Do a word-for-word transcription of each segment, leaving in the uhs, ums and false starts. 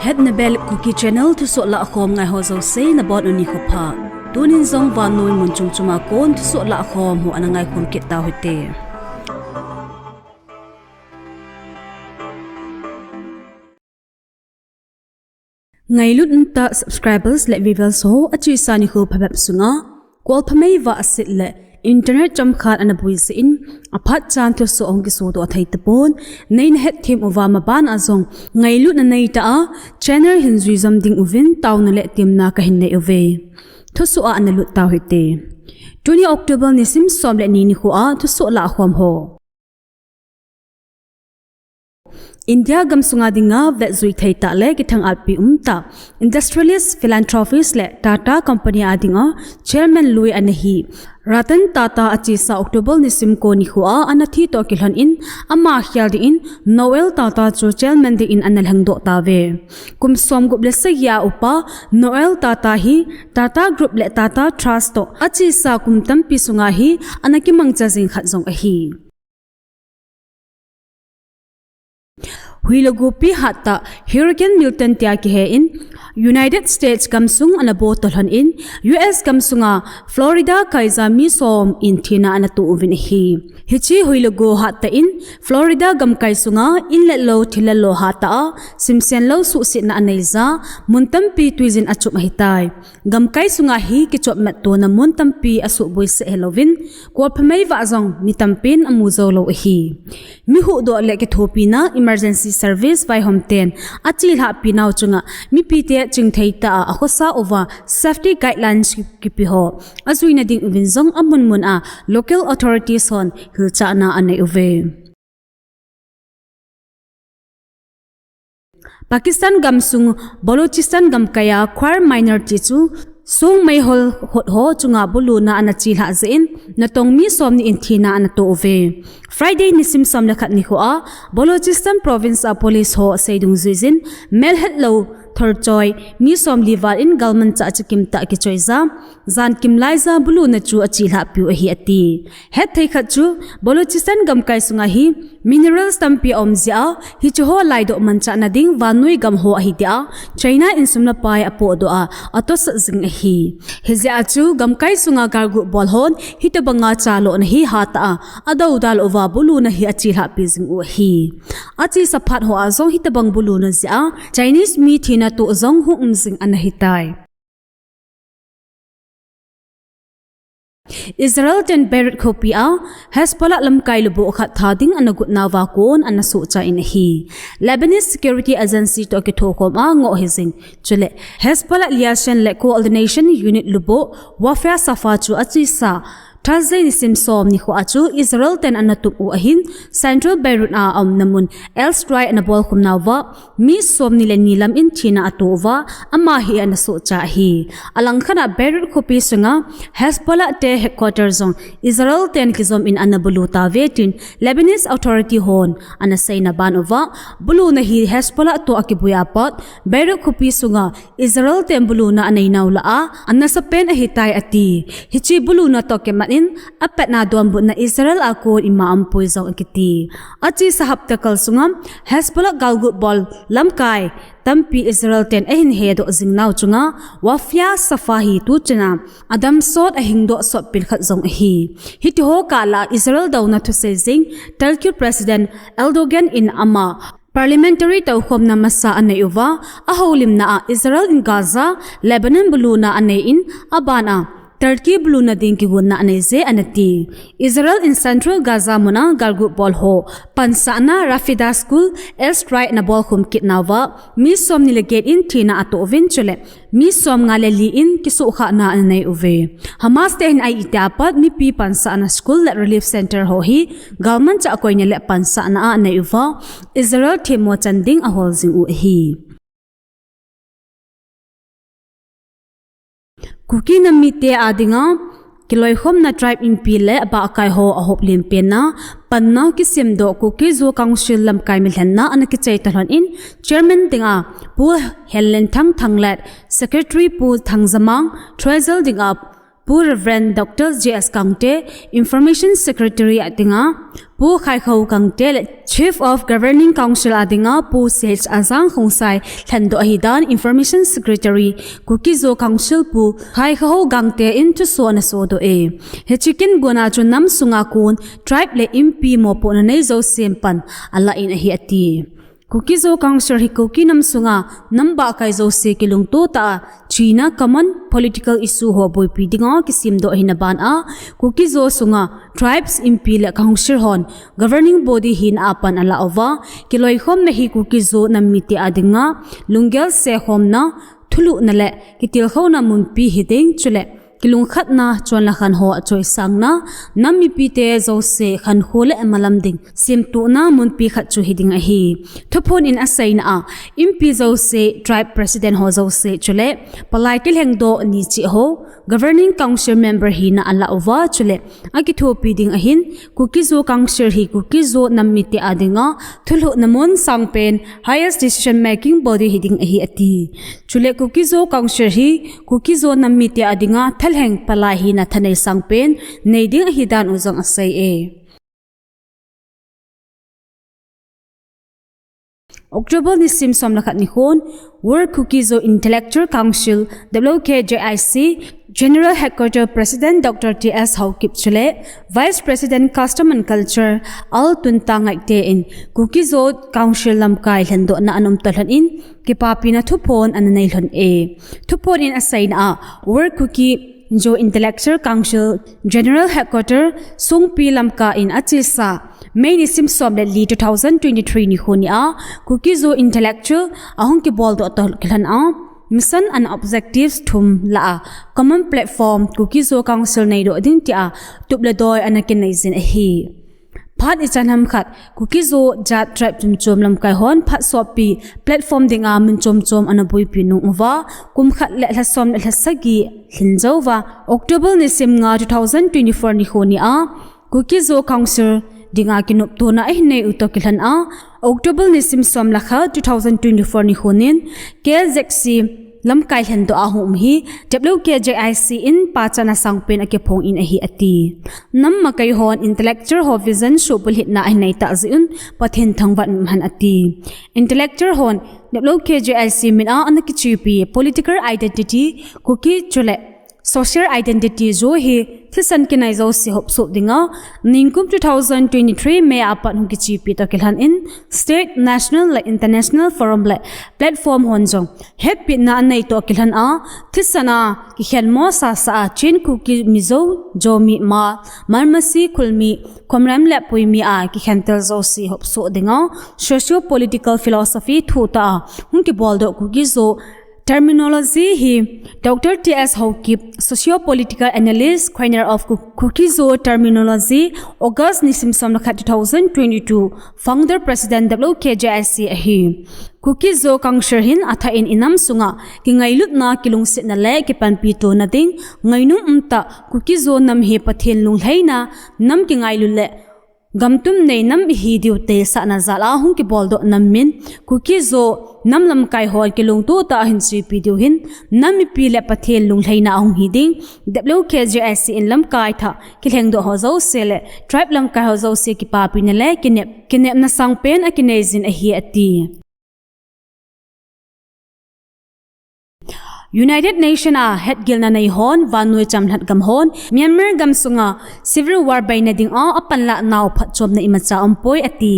At na bel Kuki Channel thusoh lahkhom ngai ho jouse nabonun nikho pha. Tunin jong vannoi mun chom chom a kon thusoh lahkhom ho ana ngaikhom kit tau hite. Ngailut umtah subscribers le viewers ho, achesa nikho phabep sunga kolphamei vah aset le internet chomkhat ana bui jeh in, aphat chan thusoh hung kisodoh thei tapon, neina hetthem uva maban a jong ngailutna neitah a channel hin jui jom ding uvin taona le temna kahin nei uve. Thusoh a ana lut tau hite. Tuni October nisim som le ni nikho a thusoh lahkhom ho. India gamsunga dinga vetjui thei tah le kithang-atpi umtah industrialist, philanthropist le Tata Company a dinga chairman lui ana hi Ratan Tata achesa October nisim ko nikho a ana thi toh kilhon in, ama khel dingin Noel Tata chu chairman dingin ana lhengdoh tauve. Kum somgup le sagi a upa Noel Tata hi Tata Group le Tata Trust toh achesa kum tampi sunga hi ana kimangcha jing khat jong ahi. Huilagopi hattah Hurricane Milton tia kihe in United States gamsung ana bo toh lhon in, U S gamsunga Florida kaija mi som in thina ana toh uvin ahi. Hiche huilago hattah in Florida gamkai sunga in le lou, thil le lo hatah a simsen lou suhsetna anei jeh a mun tampi tuijin achom ahitai. Gamkai sunga hi kichopmat tona mun tampi asuhboi seh hilouvin, kolphamei vah jong mi tampin amu jou lou ahi. Mi huhdoh le kithopina emergency service vaihom ten achelhahpi nau chunga mipite chingthei tah a akhosa uva safety guidelines kipe ho ajuina ding uvin jong amun mun a local authorities hon hilchahna anei uve. Pakistan gamsung Balochistan gamkai a Khwar minority chu song meihol hot ho chunga buluna ana chelhah jeh in natong mi somni in thina ana toh uve. Friday nisim som le khat nikho a Balochistan province a police ho seidung juijin melhetlou thorchoi mi somli val in galmanchah chakim tah kichoi jeh a jankim laija buluna chu achelhahpiu ahi ati. Hetthei khat chu Balochistan gamkai sunga hi minerals tampi aum jeh a, hiche ho laidoh manchahna ding vannoi gam ho ahi tia China in sum le pai apohdoh a, atosot jing ahi. Hijeh a chu gamkai sunga galguh bol hon hitobanga chalhohna hi hatah a adoudal uva buluna hi achelhahpi jing u ahi. Achesa phat ho a jong hitobang buluna jeh a Chinese mi thina toh jong hung um jing ana hitai. Israel ten Beirut khopi a Hezbollah lamkai lubuh khat tha ding ana gotnauva kon ana sohcha in ahi. Lebanese Security Agency toh kithokhom a ngoh hijing. Chule Hezbollah Liaison le Coordination Unit lubuh Wafia Safa chu achesa Thursday nisim som nikho a chu Israel ten ana tup u ahin, Central Beirut a aumna mun airstrike ana bolkhum nauva mi somni le ni lam in thina atoh uva, ama hi ana sohcha ahi. Alangkhat a Beirut khopi sunga Hezbollah te headquarter jong Israel ten kijom in ana bulu tauve tin Lebanese authority hon ana seina ban uva, buluna hi Hezbollah toh akibui a pat Beirut khopi sunga Israel ten buluna anei nau lah a, ana sapen ahitai ati. Hiche buluna toh kimat in, apatna donbutna Israel a kon ima aumpoi jong akiti. Achesa hapta kal sunga Hezbollah galguh bol lamkai tampi Israel ten ahin hedoh jing nau chunga Wafia Safa hi tuchana adamsot ahingdoh sot pil khat jong ahi. Hitiho kah lah Israel douna thusei jing Turkey President Erdogan in ama Parliamentary toukhomna masa anei uva, ahoulimna a Israel in Gaza, Lebanon buluna anei in, aban a Turkey buluna ding kigonna anei je anati. Israel in Central Gaza muna galguh bol ho pansahna Rafidah School airstrike ana bolkhum kit nauva, mi somni le get in thina atoh uvin chule mi somnga le li in kisuhkhahna anei uve. Hamas te hin aiti apat mipi pansahna school le relief center ho hi galmanchah koina le pansahna a anei uva, Israel themmo chan ding ahol jing u ahi. Kuki nam mite a dinga kiloikhomna tribe inpi le abahkai ho ahop lenpenna panna kisemdoh Kuki Zo Council lamkai milhenna ana kichai talhon in chairman dinga Pu Henlenthang Thanglet, secretary Pu Thangjamang, treasurer dinga Pu Reverend Doctor J S Kangte, Information Secretary a dinga Pu Khaikho Kangte le Chief of Governing Council a dinga Pu C H Azang Khongsai lhendoh ahi dan Information Secretary Kuki-Zo Council Pu Khaikho Gangte in thusoh ana sodoh e. Hiche kin gona chu nam sunga kon tribe le inpi mopohna nei jousen pan alah in ahi ati. Kuki-Zo Council hi Kuki nam sunga nam bahkai jouse kilungto tah a china common political issue ho boipi dinga kisemdoh ahina ban a, Kuki-Zo sunga tribes, inpi le council hon governing body hina a pan alah uva, kiloikhomna hi Kuki-Zo nam mite a dinga lunggel sekhomna, thulhuhna le kitilkhouna munpi hiding chule kilungkhatna chonlakhan ho achoisangna, nam mipite jouse khankho le amalam ding semtuhna munpi khat chu hiding ahi. Thuphon in aseina a, inpi jouse, tribe president ho jouse chule palai kilhengdoh ni cheh ho governing council member hina alah uva chule akithopi ding ahin, Kuki-Zo Council hi Kuki-Zo nam mite a dinga thulhuhna mun sangpen highest decision making body hiding ahi ati. Chule Kuki-Zo Council hi Kuki-Zo nam mite a dinga thalheng palai hina thanei sangpen nei ding ahi dan u jong asei e. October nisim som le khat nikhon World Kuki-Zo Intellectual Council, W K J I C, General Headquarter President Doctor T S Haokip chule Vice President Custom and Culture Al Tunta Ngaihte in Kuki-Zo Council lamkai lhendohna ana umtoh lhon in kipapina thuphon ana nei lhon e. Thuphon in aseina a, World Kuki-Zo Intellectual Council General Headquarter Songpi lamkai in achesa May nisim som le li two thousand twenty-three nikho nia Kuki-Zo Intellectual ahung kiboldoh toh kilhon a, mission and objectives thum lah a common platform Kuki-Zo Council neidoh ding tia tup le doi ana kinei jin ahi. Phat ichan ham khat Kuki-Zo jat tribe chomchom lamkai hon phat soppi platform dinga mun chomchom ana boipi nung uva, kum khat le lha som le lha sagi lhin jouva, October nisim nga two thousand twenty-four nikho nia Kuki-Zo Council dinga kinoptona ahin nei u toh kilhon a, October nisim som le khat two thousand twenty-four nikho nin K Z C lamkai lhendoh a hung um hi W K J I C in pachatna sangpen akiphong in ahi ati. Nam makai hon intellectual ho vision suhbulhitna ahin nei tah jeh un Pathen thangvah in um hen ati. Intellectual hon W K J I C min a ana kichepi political identity, Kuki chule social identity jo hi thisan kinai jouse hopsoh dinga, ningkum two thousand twenty-three May a pat hung kichepi toh kilhon in state, national le international forum le platform hon jong hetpina anei toh kilhon a, thisan a kikhenmo sasa a Chin, Kuki, Mizo, Zomi, Hmar, Manmasi, Khulmi, Khomrem le Puimi a kikhentel jouse hopsoh dinga socio-political philosophy thutah a hung kiboldoh Kuki-Zo terminology hi Doctor T S Haokip, socio-political analyst, coiner of Ku-, Kuki-Zo terminology, August nisim som le khat two thousand twenty-two, founder president W K J I C ahi. Kuki-Zo Council hin athah in inam sunga kingailutna, kilungsetna le kipanpi tona ding ngainum umtah Kuki-Zo nam hi Pathen lunglhaina nam kingailut le gamtum nei nam ihi diu teisahna jal a hung kiboldoh nam min, Kuki-Zo nam lamkai hon kilungto tah a hin suipi diu hin, nam mipi le Pathen lunglhaina ahung hi ding, W K J I C in lamkai thah kilhengdoh ho jouse le tribe lamkai ho jouse kipapina le kinep, kinepna sangpen akinei jin ahi ati. United Nation a hetgilna nei hon vannoi chamlhat gam hon Myanmar gam sunga civil war beina dinga apanlah nau phatchomna imacha umpoi ati.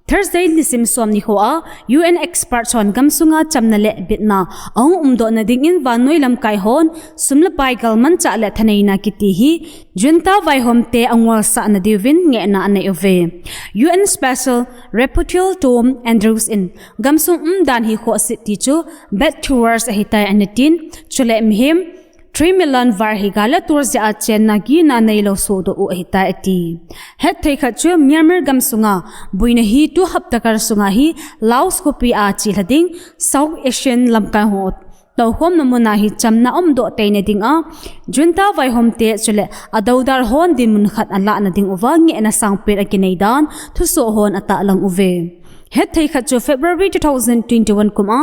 Thursday nisim som nikho a U N experts hon gam sunga chamna le bitna ahung umdohna dingin vannoi lamkai hon sum le pai galmanchah le thaneina kiti hi junta vaihomte angolsahna diuvin ngehna anei uve. U N Special Rapporteur Tom Andrews in gamsung umdan hi khohse ti chu bad towards ahitai anatin, chule mihem three million var hi gal le tor jeh a chenna gina neilou sodoh u ahitai ati. Hetthei khat chu Myanmar gamsunga boina hi tu hapta kal sunga hi Laos khopi a chelha ding South Asian lamkai ho toukhomna muna hi chamna umdoh teina dinga junta vaihomte chule adoudal hon dinmun khat alahna ding uva ngehna sangpen akinei dan thusoh hon atahlang uve. Hetthei khat chu February two thousand twenty-one kum a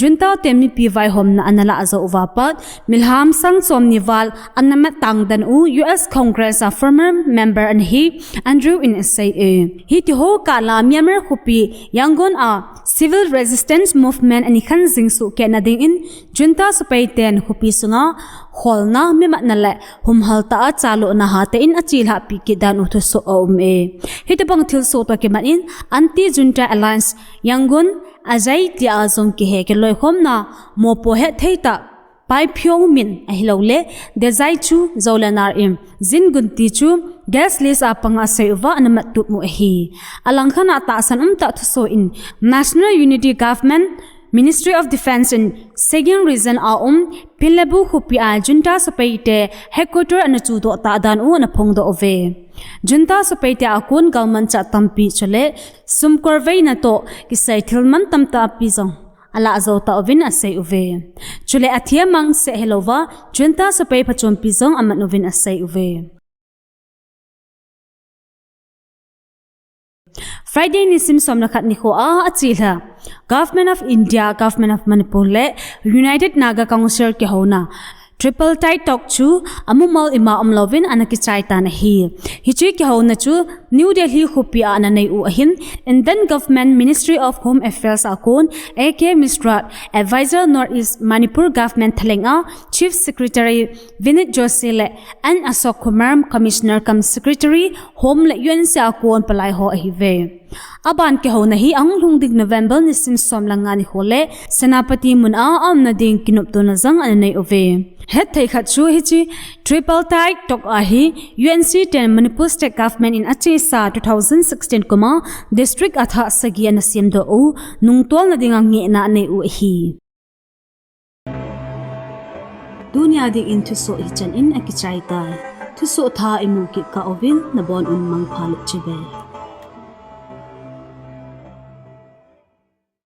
junta te mipi vaihomna ana lah jou uva pat, milham sang som ni val ana mat tang dan u U S Congress a former member ana hi Andrew in asei e. Hiti ho kah la Myanmar khopi Yangon a civil resistance movement ana khan jing soh keh na ding in junta sepai ten khopi sunga kholna, mimatna le humhal tah a chalhahna hate in achelhah pi kit dan u thusoh aum e. Hitobang thilsoh toh kimat in Anti-Junta Alliance Yangon, AJAI tia jong kihe kiloikhomna mopo hetthei tah Pai Pyo Min ahilou le Dejai Chu Zolenar in Jin Gunti chu guest list a panga asei uva ana mat tup u ahi. Alangkhat a tahsan umtah thusoh in National Unity Government, Ministry of Defence in Sagaing Region a um Pinlebu khopi a junta sepai te headquarter ana chudoh tah dan u ana phongdoh uve. Junta sepai te a kon galmanchah tampi chule sum kolveina toh kisai thil mantam tampi jong alah jou tah uvin asei uve. Chule athi amang seh hilouva junta sepai phachompi jong aman uvin asei uve. Friday nisim som le khat nikho a achelha Government of India, Government of Manipur le United Naga Council kihouna Tripartite talk chu amumal ima umlouvin ana kichai tan ahi. Hiche kihouna chu New Delhi khopi a ana nei u ahin, Indian Government Ministry of Home Affairs a kon A K Mishra, Advisor North East Manipur Government thalheng a Chief Secretary Vineet Joshi le N Ashok Kumar, Commissioner cum Secretary Home le U N C a kon palai ho ahiuve. Aban kihouna hi ahung lhung ding November nisim som le nga nikho le Senapati mun a aumna ding kinoptona jong ana nei uve. Hetthei khat chu hiche Tripartite talk a hi U N C ten Manipur State Government in achesa two thousand sixteen kum a district athah sagi ana semdoh u nungtolna dinga ngehna anei u ahi. Tunia dingin thusoh hichan in akichai tai. Thusoh thah imu kit kah uvin nabon un mangpha le chibai.